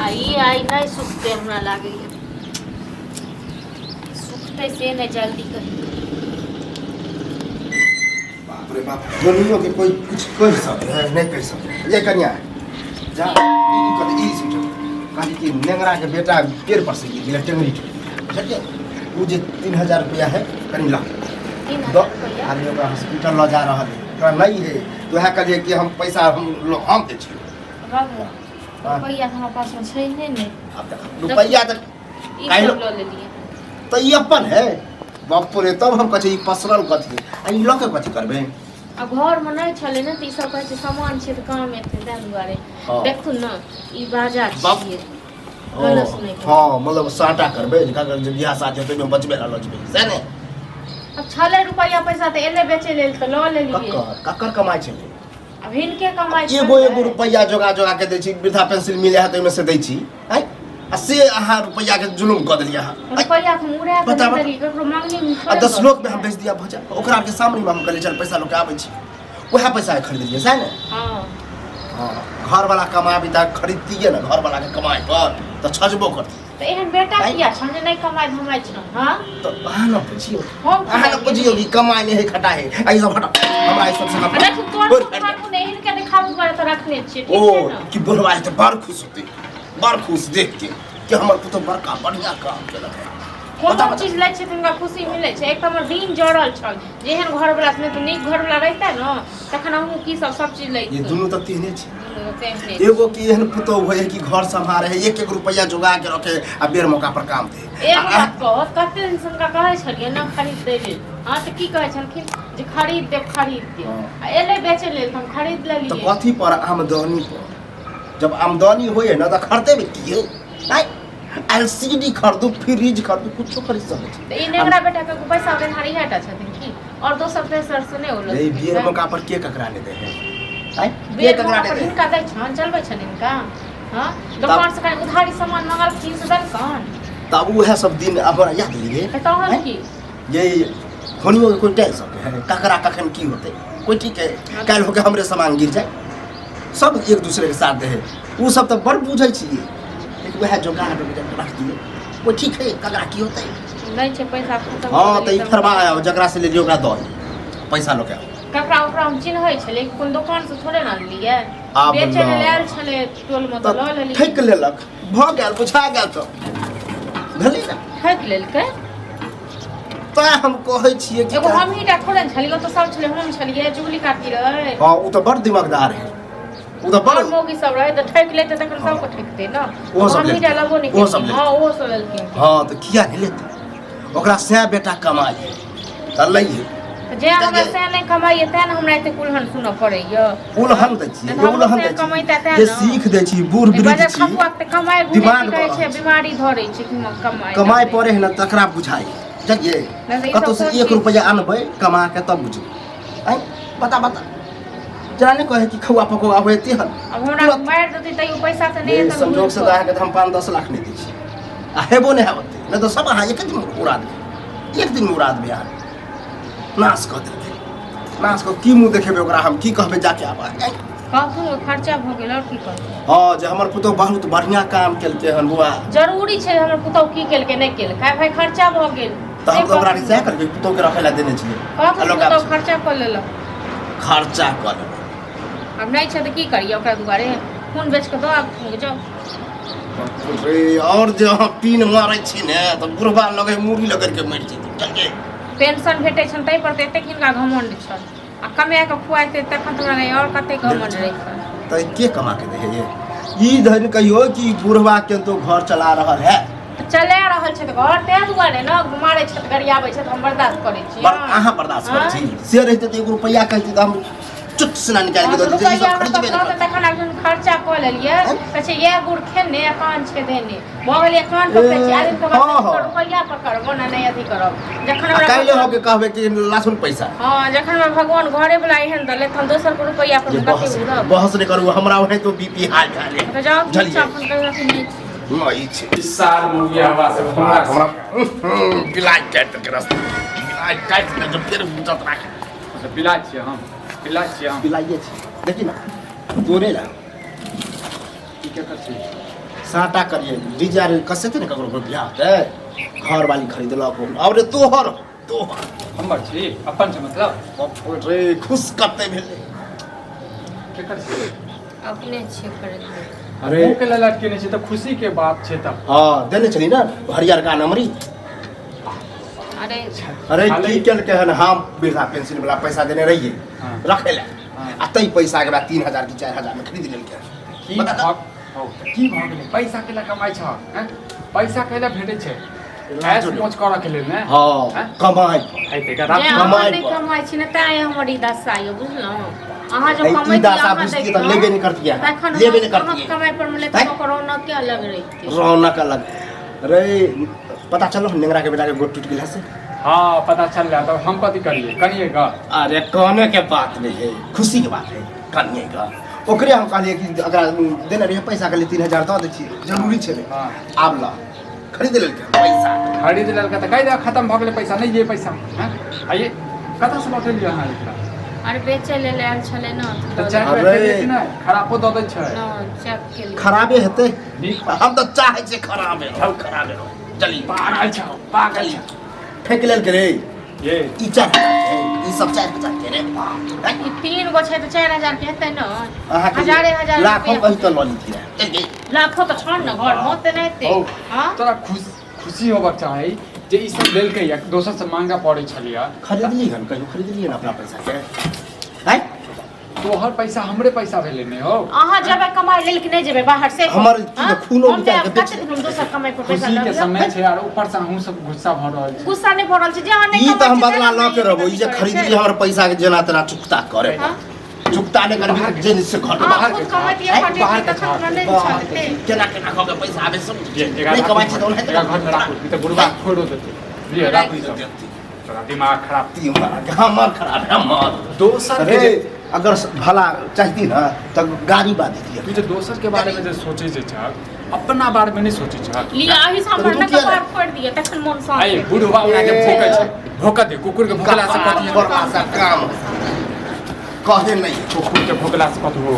आ ई आइ नहि सुखतै हमरा लागैए सुखतै से नहि जल्दी कही बाप रे बाप दुनियो के कोई कुछ कह सके है नहीं कह सके ये कन्या जा ई कह ई सोच कहली कि नेंगरा के बेटा पेड़ पर से गिर गेलै टेंगरी टूटि गेलै बुझलियै ओ जे 3000 रुपया है कनि ला तीन दो हजार रुपैआ आदमी ओकरा हॉस्पिटल लऽ जा रहल है ओकरा नहीं है तो वएह कहलियै कि हम पैसा हम हम दै छियै बाबू हाँ। रुपैआ तऽ हमरा पासमे छै नहि ने आब देख रुपैआ तऽ ई काल्हि- सब लऽ लेलियै तऽ ई अपन है बाप रे तब हम कहै छियै ई पसरल कथी आ ई लऽ के कथी करबै आ घरमे नहि छलै ने तऽ ई सब कहै छै सामान छै तऽ काम एतै ताहि दुआरे हाँ। देखू ने ई बाजा बाप। छियै गलत नहि कहू। हँ मतलब साटा करबै जे ककर जे बियाह शादी हेतै ओहिमे बचबै लए लऽ जेबै सएह ने आब छलै रुपैआ पैसा तऽ एलै बेचै लेल तऽ लऽ लेलियै ककर ककर कमाइ छलै आब हिनके कमाइ एगो छलै। एगो रुपैआ जोगा जोगा के दै छी वृद्धा पेंसिल मिले है तऽ ओहिमे से दै छी आँय आ से अहाँ रुपैआ के जुलुम कऽ देलियै अहाँ आँय? रुपैआ के मुड़ा के बता, नहि बता। देलियै ककरो मांगनी मे आ थोड़े 10 दऽ लोक में हम देलियै। बेच दिया भऽ जाए ओकरा आरके सामने में हम कहलियै चल पैसा लऽ के आबै छी वएह पैसा खरीदलियै सएह ने हँ हँ घरवला कमाबी तऽ खरीदतियै ने घरवला के कमाइ पर तऽ छजबो करती तऽ एहन बेटा आँय? किया छौ जे नहि कमाइ धमाइ छौ हँ तऽ अहाँ ने पुछियौ हम अहाँ ने पुछियौ कि कमाइ नहि है खटा है आ ई सब हटा हमरा ई सब से आ देखू तोर बोल, तो खानू नहि हिनके देखाबू दुआरे तऽ रखने छियै ठीक ओ छै ने कि बुढ़वा हेतै बड़ खुश होतै बड़ खुश देख के कि हमर पुतोह बड़का बढ़िया काम केलक है कोनो बता, बता। चीज लै छियै तऽ हुनका खुशी मिलै छै एक तऽ हमर दिन जड़ल छल जेहन घरवला से नहि तऽ नीक घरवला रहितै ने तखन हमहूँ की सब सब चीज ये लैतहुँ दुनू तऽ तेहने छै दुनू तेहने छै। एगो की एहन पुतोह होइ है कि घर सम्हारे है एक एक रुपया जोगा के रखे आ बेर मौका पर काम दे एगो बात कहत कते दिन से हुनका कहै छलियै ने खरीद दै लेल हँ तऽ की कहै छलखिन जे खरीद देब खरीद देब हँ। आ एलै बेचै लेल तऽ हम खरीद तऽ लेलियै कथी पर आमदनी पर जब आमदनी होइ है ना तऽ खरीदेबै की है नहीं एल सी डी खरीदू फ्रिज खरीदू कुछो खरीद सकै छी तऽ ई नेंगरा बेटा के पैसा देनहार इएह टा छथिन की और दोसर तेसर से नहि होलो ये बेर मौका पर के ककरा नहि दै है आँय? के बेर ककरा मौका नहि पर दै है? हिनका दै छन चलबै छन हिनका हँ दोकान से कनि उधारी सामान मंगलखिन से देलकन तब उएह सब दिन हमरा याद लिए तऽ तहन की ये होनियो के कोई टेंशन है ककरा कखन की होते कोई ठीक है काल्हि होके हमरे सामान गिर जाए सब एक दूसरे के साथ दे है वो सब तऽ बड़ बुझै छियै लेकिन वएह जोगा जोगा रख दिए वो ठीक है ककरा की होते नहि छै पैसा खतम हाँ तऽ ई फरवा आयो जकरा से लेलियै ओकरा दऽ दियौ पैसा लऽ के आउ ककरा ओकरा हम चिन्है छलियै कोन दोकान से थोड़े ने आनलियै आब बेचै न। लेल आयल छलै टोलमे तऽ लऽ तऽ लेलियै ठकि लेलक भऽ गेल बुझा गेल तऽ भेलै ने ठकि लेलकै तैं हम कहै छियै कि एगो हमही टा थोड़े ने छलियै ओतऽ सब छलै हम छलियै चुगली काकी रहै हाँ ओ तऽ बड़ दिमागदार है ओ तऽ बड़ आओर मौगी सब रहै तऽ ठकि लेतै तखन सबके ठकतै ने ओहो सब हमही टा लेलकै। लेबो नहि ओहो सब केलखिन। हँ ओहो सब लेलखिन हाँ तऽ किया नहि लेतै ओकरा सएह बेटा कमाइ है तऽ लैहे तऽ जे हमरा सएह नहि कमाइए तेँ ने हमरा एते कुलहन सुनऽ पड़ैए उलहन दै छियै नहि तऽ उलहन हमरो दै से कमैता छियै तेँ जे ने। सीख दै छी बूढ़ वृद्ध बजर छी खपुआ के कमाइ घुमे दिमाग की कहै छै बढ़ल छै। बीमारी धरै छै कि कमाइ कमाइ पड़े है ने तकरा बुझाइ बुझलियै नहि तऽ ई सब कतहु से कोन एक चीज? रुपैआ अनबै कमा के तब बुझबै आँय बता बता जेना नहि कहै कि खौआ पकौआ होइ तेहन अब हमरा तुरंत। मारि देतै तैयो पैसा तऽ नहि ये एतै संजोग से तऽ अहाँके तऽ हम 5-10 लाख नहि दै छी आ हेबो नहि हैब ओते नहि तऽ सब अहाँ एक दिन उड़ा देबै एक दिन उड़ा देबै अहाँ नाश कऽ देलकै नाश कऽ की मुँह देखेबै ओकरा हम की कहबै जाके आब आँय? कहथुन खर्चा भऽ गेल आओर की कहथुन हँ जे हमर पुतोह बहुत बढ़िआँ काम केलकै हन बौआ जरूरी छै हमर पुतहु की केलकै नहि केलकै भाय खर्चा भऽ गेल तऽ हम तऽ ओकरा सएह कहलियै पुतोहके रखै लए देने छियै कहथुन आ लोक पुतहु आब खर्चा कऽ लेलक खर्चा कऽ लेलक आब नहि छै तऽ की करियै ओकरा दुआरे खून बेच कऽ दऽ आब जाउ रे और जे अहाँ पीन मारै छी ने तऽ बुढ़बा लगै मूड़ी लगड़ के मरि जेतै बुझलियै पेंशन भेटै छनि ताहि पर तऽ एतेक हिनका घमण्ड छनि आ कमाए कऽ खुआइते तखन तऽ हमरा आओर कतेक घमण्ड रहितनि तऽ के कमा के दै है ये ई धन कहियो कि बुढ़बा के तो घर चला रहल है तऽ चला रहल छै तऽ घर ताहि दुआरे ने मारै छथि गरियाबै छथि हम बर्दाश्त करै छी पर अहाँ बर्दाश्त करै छी से रहिते तऽ एगो रुपैआ कहती तऽ हम चुट सिना निकालि के हँ, दऽ तऽ दितियै, ई रुपैआ सब हमरा खरीदबे पास नहि रहतै तखन आब जहन खर्चा कऽ लेलियै आँय? कहै छै इएह गुड़ खेने आ कान छेदेने भऽ गेलै कान पकड़ै छी आदमी के हँ, हँ। रुपैआ पकड़बो ने नहि अथी करब जखन आ हमरा काल्हि भगवान- होके कहबै कि लाथुन पैसा हँ जखन हमरा भगवान घरे वला एहन देलै तऽ हम दोसर के रुपैआ पर जे कते बहस उड़ब बहस नहि करू हमरा ओहे तो बीपी हाई भए गेल तऽ जाउ बुझलियै? ठीक छै अपन कहियो अथी नहि छी नहि छै इस साल मुर्गी हवा से हमरा हमरा बिलाइ काटि देलकै रास्ता बिलाइ काटि देलकै फेर बुझत राख अच्छा बिलाइ छियै हम बिलाइ छियै हम बिलाइए छै देखी ने तोरे ला ई केकर छै साटा करिए डीजे आर कसेतै ने ककरो बियाह होतै, घर वाली खरीदलक और तोहर तोहर हमर छी अपन छै मतलब बाप रे खुश कते भेलै। केकर छी? अपने छियै खरीदने। अरे मुँह के ललट केने छै तऽ खुशी के बात छै तऽ। हाँ देने छली ना हरियरका नमरी। अरे अरे खाली- की केलकै हन, हम वृद्धा पेंशन वाला पैसा देने रहियै हाँ। रखै लए, हाँ। आ तै पैसा के बाद 3000 की 4000 में खरीद लेलकै। की बता तऽ। भऽ हौ, तऽ की भऽ गेलै? पैसा केला कमाइ छह हैं? पैसा केला भेटै छै? ऐश मौज करऽ के लेल ने। हाँ हैं? कमाइ है तऽ एकरा जे राखू। अहाँ कमाइ नहि पर। कमाइ छी ने तैं हमर ई दशा यऽ, बुझलहुँ? अहाँ जब ई कमैतियै दशा अहाँ बुझतियै तऽ देखितहुँ, लेबे नहि करतियै अहाँ। तखन लेबे नहि अहाँ करतियै। कमाइ पर मिलैत हैं? ओकर रौनक के अलग रहितै। रौनक अलग रे। पता चलो नेंगरा के बेटा के गोड़ टूट गेल है से। हाँ पता चल रहा, तब हम कथी करिए करिए गा? अरे कहने के बात नहीं है, खुशी के बात है, कनिए गा। ओकरे हम कहलिए कि अगर देने रहिए पैसा के लिए 3000 दऽ दै छियै, जरूरी छै। हाँ। आब ला खरीद लेलकै पैसा। खरीद लेलकै तऽ कहि दे खत्म भऽ गेलै पैसा, नहि ये पैसा हैं आइए कतऽ से लौटेलियै अहाँ एकरा? अरे बेचै लेल आयल छलै ने तऽ चेक अरे। केलियै कि नहि? खरापो दऽ दै छै। चेक केलियै। खराबे हेतै। नीक। हम तऽ चाहै छियै खराबे हो, खराबे हो। चली पागल छौ, पागल छौ। फेंक लेलकै रे। ये ई 4000 के, ई सब 4000 के रे। हैं? ई 3 गो छै तऽ 4000 के हेतै ने? अहाँके हजारे हजार लाखों रुपैआ। कही तऽ लऽ लीतियै। चल गे। लाखो तऽ छन ने घर में ओते नहि हेतै। हौ, हाँ? तोरा खुशी होबाक चाही जे ई सब लेलकै या दोसर से मांगा पड़ै छलियै। खरीदली हन? कहियो खरीदली हन अपना पैसा के? हैं? तोहर पैसा हमरे पैसा भेलै ने हौ। अहाँ जेबै कमाइ लेल कि नहि जेबै बाहर से? हमर की हाँ? खूनो हम निकालि के जायब, बेच कतेक दिन दोसर कमाइ पर पैसा खुशी के लगबै? समय छै आर ऊपर से अहूँ सब गुस्सा भऽ रहल छी। गुस्सा नहि भऽ रहल छै जे अहाँ नहि ई तऽ हम कमाइ छी, बदला तेना लऽ के नहि रहबो। ई जे करै छै। खरीदली हमर पैसा के जेना तेना चुकता करे। हाँ? चुकता नहि करबी जे से घर अहाँ बाहर खुद के कमैतियै, हैं? खटैतियै, बाहर के तखन हमरा नहि बाहर छल एते। केना केना कऽ के पैसा आबै सब ये, एकरा नहि राखू कमाइ छै तऽ ओनाहिते एकरा घर में राखू, ई तऽ बुढ़बा फोड़ो देतै। लिए राखू ई सब। तोरा दिमाग खराब। हमर खराब है हमर। दोसर के अरे जे अगर भला चाहती ना तऽ गाड़ी बाजती। तू जे दोसर के बारे में जे सोचै जे छह, अपना बारे में नहि सोचै छह। लिअ एहि से हमर रुकिए ने ने। कपार फोड़ि दिअ तखन मोन शांत आइ हेतै। बुढ़वा ओकरा के भोकै छै, भोकऽ दे कुकुर के। भोकला से कथी हेतै? काम कहे नहीं। कुकुर के भोकला से कथी हो?